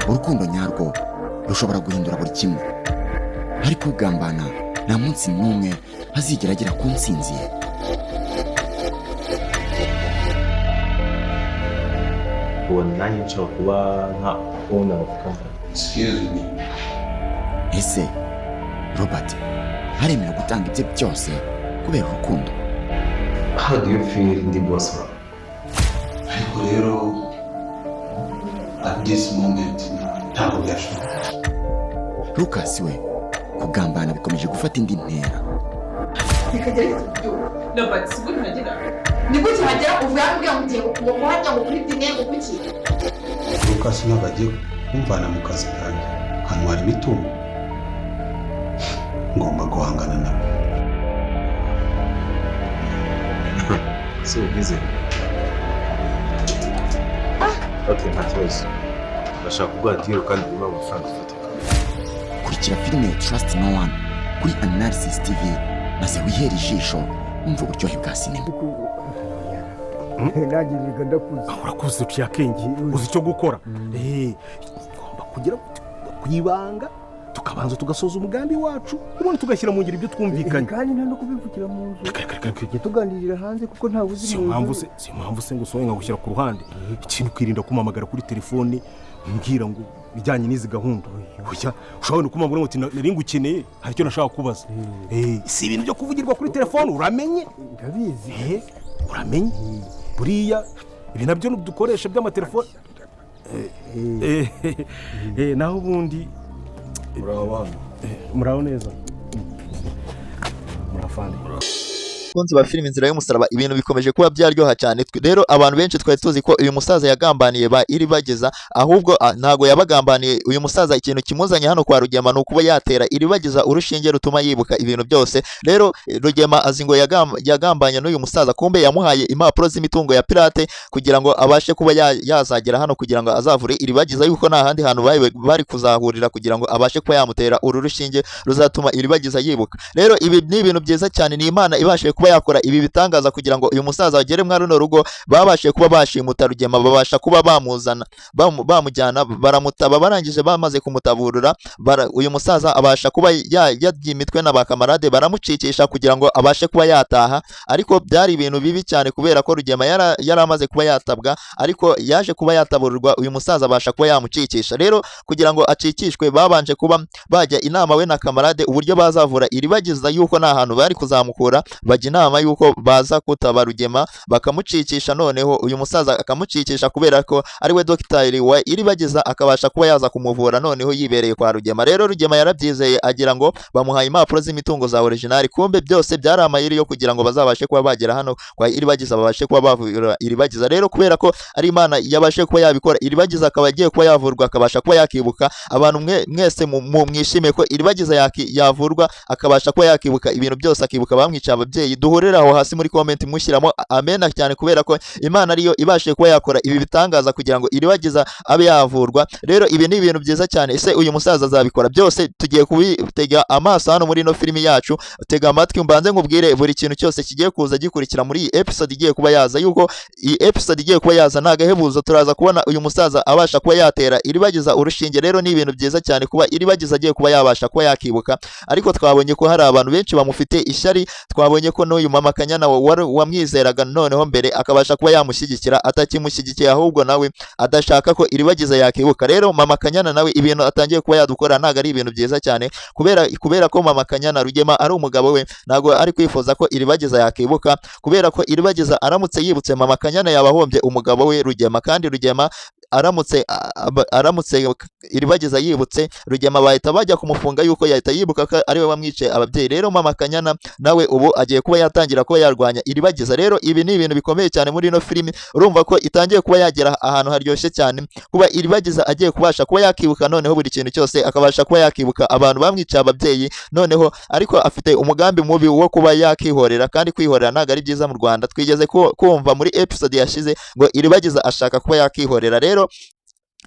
Urukundo nyarwo rushobora guhindura buri kimwe, ariko ugambana nta munsi n'umwe azigera agera ku ntsinzi ye. Ubona nanjye nshobora kuba nka owner of company. Excuse me. Ese Robert aremera gutanga ibye byose kubera urukundo? How do you feel ndi boss wawe? Ariko rero at this moment ntabwo byashoboka. Lucas we kugambana bikomeje gufata indi ntera. Bikagerageza kubyumva. Robert, si gute uhagera? Ni gute uhagera uvuye hano ubwira ngo ugiye ngo kuhajya ngo kuri dine ngo kuki? Lucas ntabwo agiye kumvana mu kazi kanjye kantwara imitungo. Ngomba guhangana nawe. Si ubizi? Okay, nta kibazo. Ndashaka kuguha deal kandi irimo amafaranga afatika. Kurikira filime Trust No One kuri Analysis TV maze wihere ijisho wumve uburyohe bwa sinema. Nanjye niga ndakuze. Urakuze, uciye akenge, uzi icyo gukora. Tugomba kugira ku ibanga, tukabanza tugasoza umugambi wacu, ubundi tugashyira mu ngiro ibyo twumvikanye. Kandi nta no kubivugira mu nzu. Reka, reka, reka. Tujye tuganirira hanze kuko ntawe uzi Si mu mpamvu nzu. se, si impamvu se ngo usohoye nkagushyira ku ruhande. Ikintu ukirinda kumpamagara kuri telefone mbwira ngo bijyanye n'izi gahunda. Oya, ushobora no kumpamagara ngo uti nari ngukeneye, hari icyo nashaka kubaza. Si ibintu byo kuvugirwa kuri telefone, uramenye. Ndabizi. Uramenye buriya ibi nabyo dukoresha by'amatelefone. Naho ubundi Muraho hano. Muraho neza, murafande. Bakunzi ba filime Inzira y'Umusaraba, ibintu bikomeje kuba byaryoha cyane. Rero abantu benshi twari tuzi ko uyu musaza yagambaniye ba Iribagiza, ahubwo ntago yabagambaniye. Uyu musaza ikintu kimuzanye hano kwa Rugema ni ukuba yatera Iribagiza urushinge rutuma yibuka ibintu byose. Rero Rugema azi ngo yagambanye n'uyu musaza, kumbe yamuhaye impapuro z'imitungo ya Pirate kugira ngo abashe kuba yazagera hano kugira ngo azavure Iribagiza, yuko nta handi hantu bari kuzahurira kugira ngo abashe kuba yamutera uru rushinge ruzatuma Iribagiza yibuka. Rero ibi ni ibintu byiza cyane, ni Imana ibashije kuba yakora ibi bitangaza kugira ngo uyu musaza agere mwa runo rugo. Babashije kuba bashimuta Rugema, babasha kuba bamuzana, bamujyana, baramutaba. Barangije bamaze kumutaburura, uyu musaza abasha kuba yarya imitwe na ba kamarade, baramucikisha kugira ngo abashe kuba yataha. Ariko byari ibintu bibi cyane kubera ko Rugema yari amaze kuba yatabwa, ariko yaje kuba yatabururwa, uyu musaza abasha kuba yamucikisha. Rero kugira ngo acikishwe, babanje kuba bajya inama we na kamarade uburyo bazavura Iribagiza, yuko nta hantu bari kuzamukura. Bajya inama yuko baza kutaba Rugema bakamucikisha, noneho uyu musaza akamucikisha kubera ko ari we dogiteri wa Iribagiza, akabasha kuba yaza kumuvura noneho yibereye kwa Rugema. Rero Rugema yarabyizeye, agira ngo bamuhaye impapuro z'imitungo za original, kumbe byose byari amayeri yo kugira ngo bazabashe kuba bagera hano kwa Iribagiza, babashe kuba bavura Iribagiza. Rero kubera ko ari Imana yabashe kuba yabikora, Iribagiza akaba agiye kuba yavurwa, akabasha kuba yakibuka. Abantu mwese mwishimiye ko Iribagiza yavurwa, akabasha kuba yakibuka ibintu byose, akibuka bamwica ababyeyi, duhurire aho hasi muri comment mushyiramo amena cyane, kubera ko Imana ariyo ibashije kuba yakora ibi bitangaza kugira ngo Iribagiza abe yavurwa. Rero ibi ni ibintu byiza cyane. Ese uyu musaza azabikora? Byose tugiye kubitega amaso hano muri ino filimi yacu. Tega amatwi mbanze nkubwire buri kintu cyose kigiye kuza gikurikira muri iyi episode igiye kuba yaza, yuko iyi episode igiye kuba yaza nta gahebuzo. Turaza kubona uyu musaza abasha kuba yatera Iribagiza urushinge. Rero ni ibintu byiza cyane kuba Iribagiza agiye kuba yabasha kuba yakibuka, ariko twabonye ko hari abantu benshi bamufite ishyari. Twabonye ko n'uyu mama Kanyana wamwizeraga noneho mbere akabasha kuba yamushyigikira, atakimushyigikiye, ahubwo nawe adashaka ko Iribagiza yakibuka. Rero mama Kanyana nawe ibintu atangiye kuba yadukora ntabwo ari ibintu byiza cyane, kubera ko mama Kanyana, Rugema ari umugabo we, ntabwo ari kwifuza ko Iribagiza yakibuka, kubera ko Iribagiza aramutse yibutse, mama Kanyana yaba ahombye umugabo we Rugema. Kandi Rugema aramutse Iribagiza yibutse, Rugema bahita bajya kumufunga, yuko yahita yibuka ko ari we wamwicaye ababyeyi. Rero mama Kanyana nawe ubu agiye kuba yatangira kuba yarwanya Iribagiza. Rero ibi ni ibintu bikomeye cyane muri ino filimi. Urumva ko itangiye kuba yagera ahantu haryoshye cyane, kuba Iribagiza agiye kubasha kuba yakibuka noneho buri kintu cyose, akabasha kuba yakibuka abantu bamwicaye ababyeyi noneho. Ariko afite umugambi mubi wo kuba yakihorera, kandi kwihorera ntabwo ari byiza mu Rwanda. Twigeze kumva muri episode yashize ngo Iribagiza ashaka kuba yakihorera. Rero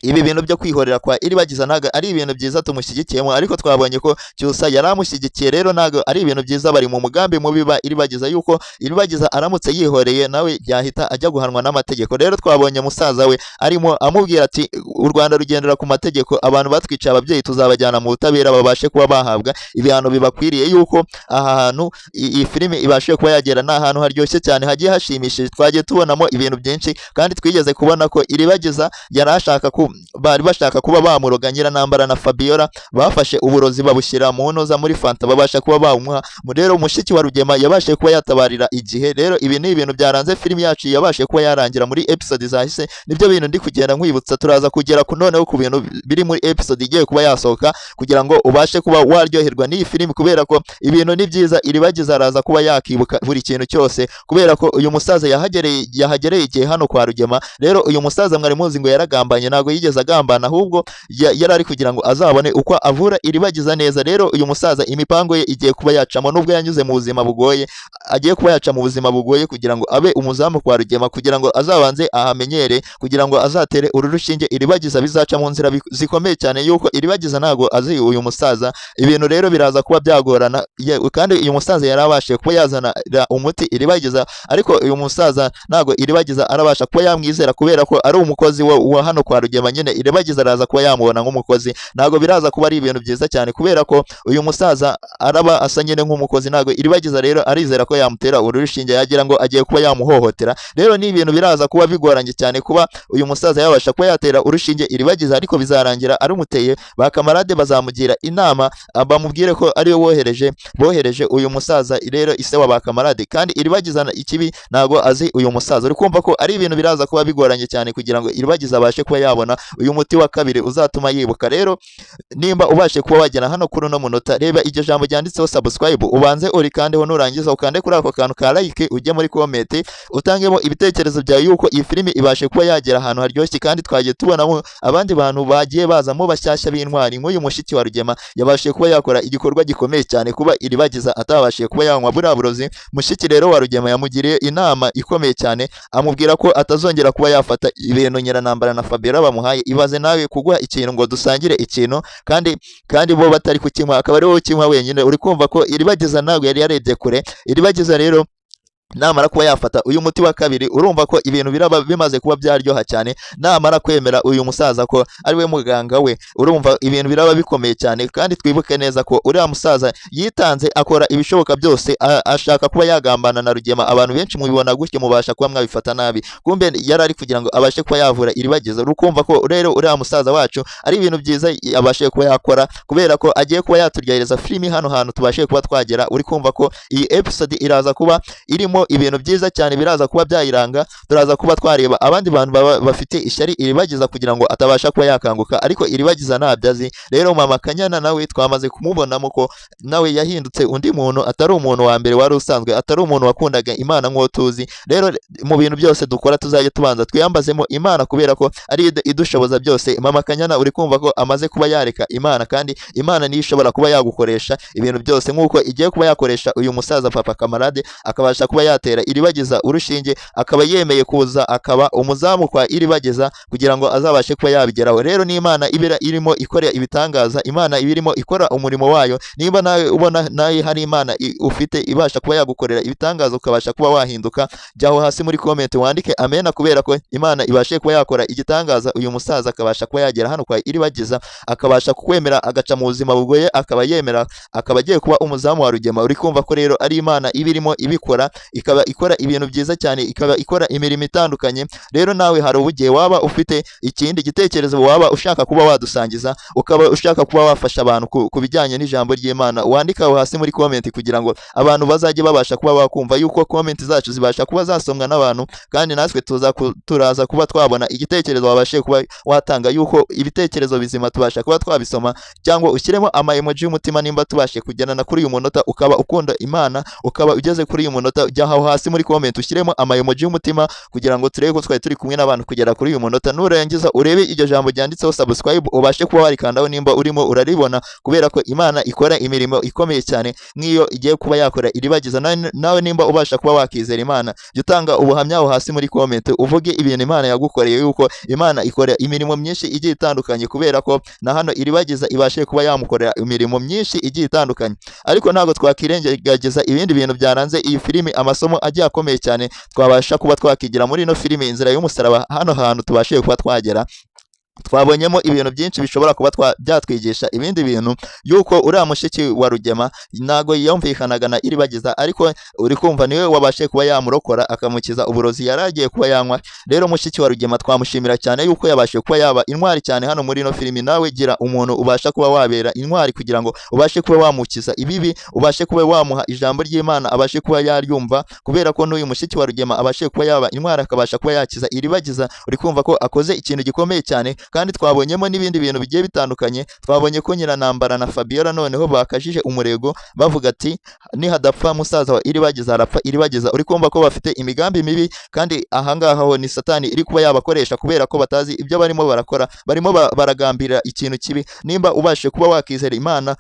Ibi bintu byo kwihorera kwa Iribagiza ntabwo ari ibintu byiza tumushyigikiyemo, ariko twabonye ko Cyusa yari amushyigikiye. Rero ntabwo ari ibintu byiza, bari mu mugambi mubi ba Iribagiza, yuko Iribagiza aramutse yihoreye nawe yahita ajya guhanwa n'amategeko. Rero twabonye musaza we arimo amubwira ati u Rwanda rugendera ku mategeko, abantu batwicaye ababyeyi tuzabajyana mu butabera babashe kuba bahabwa ibihano bibakwiriye. Yuko aha hantu iyi filime ibashe kuba yagera ni ahantu haryoshye cyane, hagiye hashimishije, twagiye tubonamo ibintu byinshi. Kandi twigeze kubona ko Iribagiza yari ashaka ku bari bashaka kuba bamuroga. Nyiranambara na Fabiola bafashe uburozi babushyira mu ntoza muri fanta, babasha kuba bawumuha. Rero mushiki wa Rugema yabashije kuba yatabarira igihe. Rero ibi ni ibintu byaranze filimi yacu yabashije kuba yarangira muri episode zahise. Nibyo bintu ndi kugenda nkwibutsa. Turaza kugera ku noneho ku bintu biri muri episode igiye kuba yasohoka, kugira ngo ubashe kuba waryoherwa n'iyi filimi, kubera ko ibintu ni byiza. Iribagiza araza kuba yakibuka buri kintu cyose, kubera ko uyu musaza yahagereye igihe hano kwa Rugema. Rero uyu musaza mwari muzi ngo yaragambanye, ntabwo yigeze agambana, ahubwo yari ari kugira ngo azabone uko avura Iribagiza neza. Rero uyu musaza imipango ye igiye kuba yacamo, nubwo yanyuze mu buzima bugoye, agiye kuba yaca mu buzima bugoye kugira ngo abe umuzamu kwa Rugema, kugira ngo azabanze ahamenyere, kugira ngo azatere uru rushinge Iribagiza. Bizaca mu nzira zikomeye cyane, yuko Iribagiza ntabwo azi uyu musaza. Ibintu rero biraza kuba byagorana. Kandi uyu musaza yari abashije kuba yazana umuti Iribagiza, ariko uyu musaza ntabwo Iribagiza arabasha kuba yamwizera, kubera ko ari umukozi wa hano kwa Rugema nyine. Iribagiza araza kuba yamubona nk'umukozi, ntabwo biraza kuba ari ibintu byiza cyane, kubera ko uyu musaza araba asa nyine nk'umukozi. Ntabwo Iribagiza rero arizera ko yamutera uru rushinge, yagira ngo agiye kuba yamuhohotera. Rero ni ibintu biraza kuba bigoranye cyane kuba uyu musaza yabasha kuba yatera urushinge Iribagiza, ariko bizarangira arumuteye. Ba kamarade bazamugira inama, bamubwire ko ariwe bohereje uyu musaza, rero ise wa ba kamarade. Kandi Iribagiza ikibi ntabwo azi uyu musaza. Uri kumva ko ari ibintu biraza kuba bigoranye cyane kugira ngo Iribagiza abashe kuba yabona uyu muti wa kabiri uzatuma yibuka. Rero nimba ubashe kuba wagera hano kuri uno munota, reba iryo jambo ryanditseho subscribe, ubanze urikandeho. Nurangiza ukande kuri ako kantu ka like, ujye muri comment utangemo ibitekerezo byawe, yuko iyi filimi ibashe kuba yagera ahantu haryoshye. Kandi twagiye tubonamo abandi bantu bagiye bazamo bashyashya b'intwari, nk'uyu mushiki wa Rugema yabashije kuba yakora igikorwa gikomeye cyane kuba Iribagiza atabashije kuba yanywa buriya burozi. Mushiki rero wa Rugema yamugiriye inama ikomeye cyane, amubwira ko atazongera kuba yafata ibintu Nyiranambara na Fabiola bamuhaye. Ibaze nawe kuguha ikintu ngo dusangire ikintu, kandi bo batari kukinywa, akaba ari wowe ukinywa wenyine. Uri kumva ko Iribagiza ntabwo yari yarebye kure. Iribagiza rero namara kuba yafata uyu muti wa kabiri, urumva ko ibintu biraba bimaze kuba byaryoha cyane. Namara kwemera uyu musaza ko ari we muganga we, urumva ibintu biraba bikomeye cyane. Kandi twibuke neza ko uriya musaza yitanze, akora ibishoboka byose, ashaka kuba yagambana na Rugema. Abantu benshi mubibona gutyo, mubasha kuba mwabifata nabi, kumbe yari ari kugira ngo abashe kuba yavura Iribagiza. Urukumva ko rero uriya musaza wacu ari ibintu byiza abashe kuba yakora, kubera ko agiye kuba yaturyohereza filimi hano hantu tubashe kuba twagera. Uri kumva ko iyi episode iraza kuba irimo ibintu byiza cyane, biraza kuba byayiranga. Turaza kuba twareba abandi bantu baba bafite ishyari Iribagiza kugira ngo atabasha kuba yakanguka, ariko Iribagiza ntabyo azi. Rero mama Kanyana nawe twamaze kumubonamo ko nawe yahindutse undi muntu, atari umuntu wa mbere wari usanzwe, atari umuntu wakundaga Imana nk'uwo tuzi. Rero mu bintu byose dukora tuzajya tubanza twiyambazemo Imana, kubera ko ari idushoboza byose. Mama Kanyana uri kumva ko amaze kuba yareka Imana, kandi Imana niyo ishobora kuba yagukoresha ibintu byose, nk'uko igiye kuba yakoresha uyu musaza papa Kamarade, akabasha kuba yatera Iribagiza urushinge, akaba yemeye kuza akaba umuzamu kwa Iribagiza kugira ngo azabashe kuba yabigeraho. Rero n'Imana ibera irimo ikora ibitangaza, Imana iba irimo ikora umurimo wayo. Niba nawe ubona nawe hari Imana ufite ibasha kuba yagukorera ibitangaza, ukabasha kuba wahinduka, jyaho hasi muri comment wandike amena, kubera ko Imana ibashe kuba yakora igitangaza, uyu musaza akabasha kuba yagera hano kwa Iribagiza, akabasha kukwemera, agaca mu buzima bugoye, akaba yemera, akaba agiye kuba umuzamu wa Rugema. Uri kumva ko rero ari Imana iba irimo ibikora, ikaba ikora ibintu byiza cyane, ikaba ikora imirimo itandukanye. Rero nawe hari ubugihe waba ufite ikindi gitekerezo waba ushaka kuba wadusangiza, ukaba ushaka kuba wafasha abantu ku bijyanye n'ijambo ry'Imana, wandika aho hasi muri comment, kugira ngo abantu bazajye babasha kuba bakumva yuko comment zacu zibasha kuba zasomwa n'abantu, kandi natwe turaza kuba twabona igitekerezo wabashije kuba watanga, yuko ibitekerezo bizima tubasha kuba twabisoma. Cyangwa ushyiremo ama emoji y'umutima nimba tubashe kugendana kuri uyu munota, ukaba ukunda Imana, ukaba ugeze kuri uyu munota, ujya Jya aho hasi muri comment ushyiremo ama emoji y'umutima kugira ngo turebe ko twari turi kumwe n'abantu kugera kuri uyu munota. Nurangiza urebe iryo jambo ryanditseho subscribe, ubashe kuba warikandaho nimba urimo uraribona, kubera ko Imana ikora imirimo ikomeye cyane nk'iyo igiye kuba yakora Iribagiza. Nawe nimba ubasha kuba wakizera Imana, jya utanga ubuhamya aho hasi muri comment, uvuge ibintu Imana yagukoreye, yuko Imana ikora imirimo myinshi igiye itandukanye, kubera ko na hano Iribagiza ibashe kuba yamukorera imirimo myinshi igiye itandukanye. Ariko ntabwo twakirengagiza ibindi bintu byaranze iyi filimi, amasomo agiye akomeye cyane twabasha kuba twakigira muri ino filimi Inzira y'Umusaraba. Hano hantu tubashije kuba twagera, twabonyemo ibintu byinshi bishobora kuba byatwigisha ibindi bintu, yuko uriya mushiki wa Rugema ntago yumvikanaga na Iribagiza, ariko uri kumva niwe wabashe kuba yamurokora, akamukiza uburozi yari agiye kuba yanywa. Rero mushiki wa Rugema twamushimira cyane yuko yabashe kuba yaba intwari cyane hano muri ino filimi. Nawe gira umuntu ubasha kuba wabera intwari kugira ngo ubashe kuba wamukiza ibibi, ubashe kuba wamuha ijambo ry'Imana abashe kuba yaryumva, kubera ko n'uyu mushiki wa Rugema abashe kuba yaba intwari, akabasha kuba yakiza Iribagiza. Uri kumva ko akoze ikintu gikomeye cyane. Kandi twabonyemo n'ibindi bintu bigiye bitandukanye. Twabonye ko Nyiranambara na Fabiola noneho bakajije umurego, bavuga ati nihadapfa musaza wa Iribagiza harapfa Iribagiza. Uri kumva ko bafite imigambi mibi, kandi ahangaha ho ni Satani iri kuba yabakoresha, kubera ko batazi ibyo barimo barakora, barimo baragambirira ikintu kibi. Nimba ubashije kuba wakizera Imana,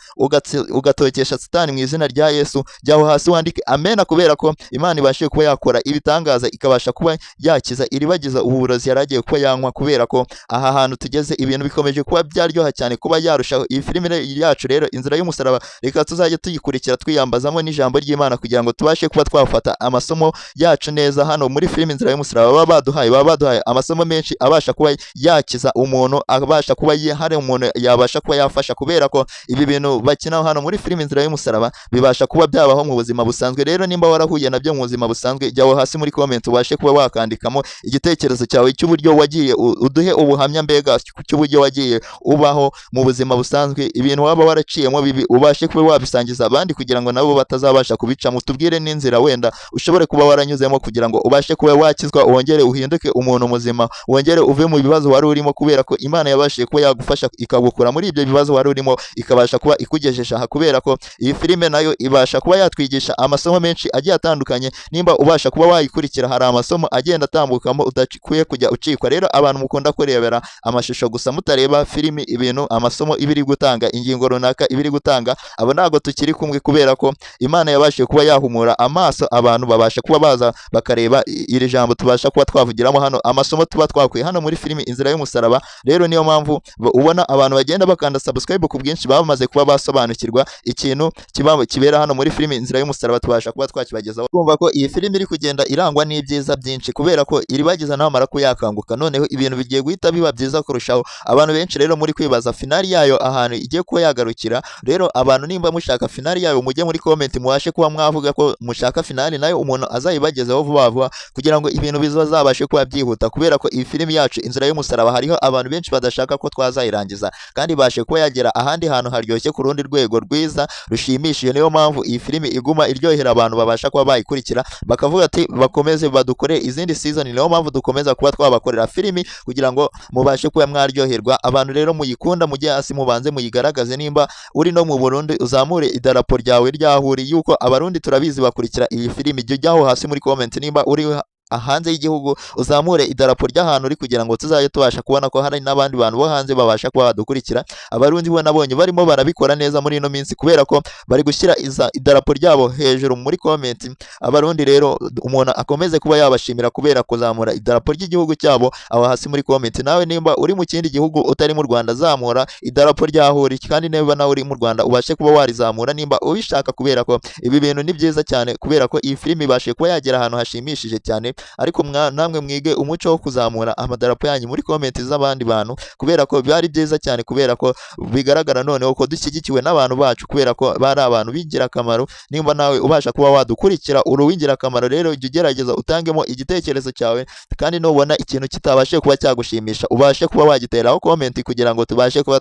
ugatokesha Satani mu izina rya Yesu, jyaho hasi wandike amena, kubera ko Imana ibashije kuba yakora ibitangaza, ikabasha kuba yakiza Iribagiza ubu burozi yari agiye kuba yanywa, kubera ko aha hantu tugeze ibintu bikomeje kuba byaryoha cyane kuba yarushaho. Iyi filime yacu rero Inzira y'Umusaraba, reka tuzajye tuyikurikira twiyambazamo n'ijambo ry'Imana kugira ngo tubashe kuba twafata amasomo yacu neza. Hano muri filime Inzira y'Umusaraba baba baduhaye amasomo menshi abasha kuba yakiza umuntu, abasha kuba hari umuntu yabasha kuba yafasha, kubera ko ibi bintu bakina hano muri filime Inzira y'Umusaraba bibasha kuba byabaho mu buzima busanzwe. Rero nimba warahuye nabyo mu buzima busanzwe, jya aho hasi muri comment ubashe kuba wakandikamo igitekerezo cyawe cy'uburyo wagiye uduhe ubuhamya mbega cy'uburyo wagiye ubaho mu buzima busanzwe, ibintu waba waraciyemo bibi, ubashe kuba wabisangiza abandi kugira ngo nabo batazabasha kubicamo. Tubwire n'inzira wenda ushobore kuba waranyuzemo kugira ngo ubashe kuba wakizwa, wongere uhinduke umuntu muzima, wongere uve mu bibazo wari urimo, kubera ko Imana yabashije kuba yagufasha ikagukura muri ibyo bibazo wari urimo, ikabasha kuba ikugejeje aha, kubera ko iyi filime nayo ibasha kuba yatwigisha amasomo menshi agiye atandukanye. Nimba ubasha kuba wayikurikira, hari amasomo agenda atambukamo udakwiye kujya ucikwa. Rero abantu mukunda kurebera amashusho gusa mutareba filimi, ibintu amasomo iba iri gutanga, ingingo runaka iba iri gutanga, abo ntabwo tukiri kumwe, kubera ko Imana yabashije kuba yahumura amaso abantu, babasha kuba baza bakareba iri jambo tubasha kuba twavugiramo hano, amasomo tuba twakuye hano muri filimi Inzira y'Umusaraba. Rero niyo mpamvu ubona abantu bagenda bakanda subscribe ku bwinshi, bamaze kuba basobanukirwa ikintu kiba kibera hano muri filimi Inzira y'Umusaraba, tubasha kuba twakibagezaho. Kumva ko iyi filimi iri kugenda irangwa n'ibyiza byinshi, kubera ko Iribagiza namara kuyakanguka noneho ibintu bigiye guhita biba byiza kurushaho. Abantu benshi rero muri kwibaza finale yayo ahantu igiye kuba yagarukira. Rero abantu nimba mushaka finale yayo, mujye muri comment mubashe kuba mwavuga ko mushaka finale nayo, umuntu azayibagezeho vuba vuba kugira ngo ibintu bizabashe kuba byihuta, kubera ko iyi filimi yacu Inzira y'Umusaraba hariho abantu benshi badashaka ko twazayirangiza kandi ibashe kuba yagera ahandi hantu haryoshye, ku rundi rwego rwiza rushimishije. Niyo mpamvu iyi filimi iguma iryohera abantu, babasha kuba bayikurikira bakavuga ati bakomeze badukore izindi season. Niyo mpamvu dukomeza kuba twabakorera filimi kugira ngo mubashe kuba mwaryoherwa. Abantu rero muyikunda, mujye hasi mubanze muyigaragaze. Nimba uri no mu Burundi, uzamure idarapo ryawe ryahuri, yuko Abarundi turabizi bakurikira iyi filimi. Jya ujyaho hasi muri comment, nimba uri hanze y'igihugu uzamure idarapo ry'ahantu uri, kugira ngo tuzajye tubasha kubona ko hari n'abandi bantu bo hanze babasha kuba badukurikira. Abarundi bo nabonye barimo barabikora neza muri ino minsi, kubera ko bari gushyira idarapo ryabo hejuru muri comment. Abarundi rero umuntu akomeze kuba yabashimira kubera kuzamura idarapo ry'igihugu cyabo aho hasi muri comment. Nawe nimba uri mu kindi gihugu utari mu Rwanda, zamura idarapo ryaho uri, kandi niba nawe uri mu Rwanda ubashe kuba warizamura nimba ubishaka, kubera ko ibi bintu ni byiza cyane, kubera ko iyi filimi ibashe kuba yagera ahantu hashimishije cyane. Ariko namwe mwige umuco wo kuzamura amadarapo yanyu muri comment z'abandi bantu, kubera ko byari byiza cyane, kubera ko bigaragara noneho ko dushyigikiwe n'abantu bacu, kubera ko bari abantu b'ingirakamaro. Nimba nawe ubasha kuba wadukurikira uri uw'ingirakamaro, rero jya ugerageza utangemo igitekerezo cyawe, kandi nubona ikintu kitabashije kuba cyagushimisha ubashe kuba wagiteraho comment kugira ngo tubashe kuba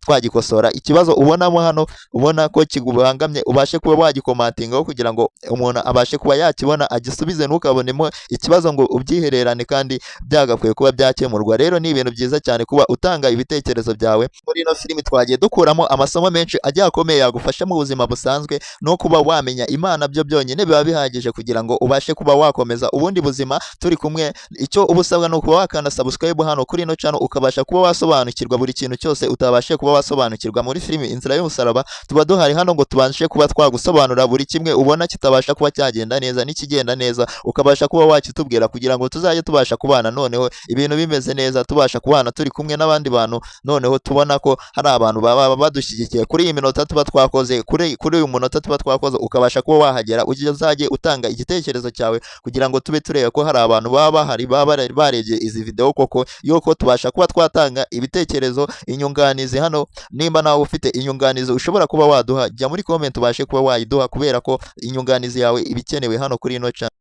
twagikosora. Ikibazo ubonamo hano, ubona ko kigubangamye, ubashe kuba wagikomantingaho kugira ngo umuntu abashe kuba yakibona agisubize, ntukabonemo. ikibazo ngo ubyihererane kandi byagakwiye kuba byakemurwa. Rero ni ibintu byiza cyane kuba utanga ibitekerezo byawe. Muri ino filimi twagiye dukuramo amasomo menshi agiye akomeye yagufasha mu buzima busanzwe, no kuba wamenya Imana byo byonyine biba bihagije kugira ngo ubashe kuba wakomeza ubundi buzima turi kumwe. Icyo uba usabwa ni ukuba wakanda subscribe hano kuri ino channel, ukabasha kuba wasobanukirwa buri kintu cyose utabashe kuba wasobanukirwa muri filimi Inzira y'Umusaraba. Tuba duhari hano ngo tubashe kuba twagusobanura buri kimwe ubona kitabasha kuba cyagenda neza n'ikigenda neza, ukabasha kuba wakitubwira kugira ngo tuzajye tubasha kubana noneho ibintu bimeze neza, tubasha kubana turi kumwe n'abandi bantu, noneho tubona ko hari abantu baba badushyigikiye kuri iyi minota tuba twakoze, kuri uyu munota tuba twakoze, ukabasha kuba wahagera, uzajye utanga igitekerezo cyawe kugira ngo tube tureba ko hari abantu baba bahari, baba barebye izi video koko, yuko tubasha kuba twatanga ibitekerezo, inyunganizi hano. Nimba nawe ufite inyunganizi ushobora kuba waduha, jya muri comment ubashe kuba wayiduha, kubera ko inyunganizi yawe iba ikenewe hano kuri ino channel.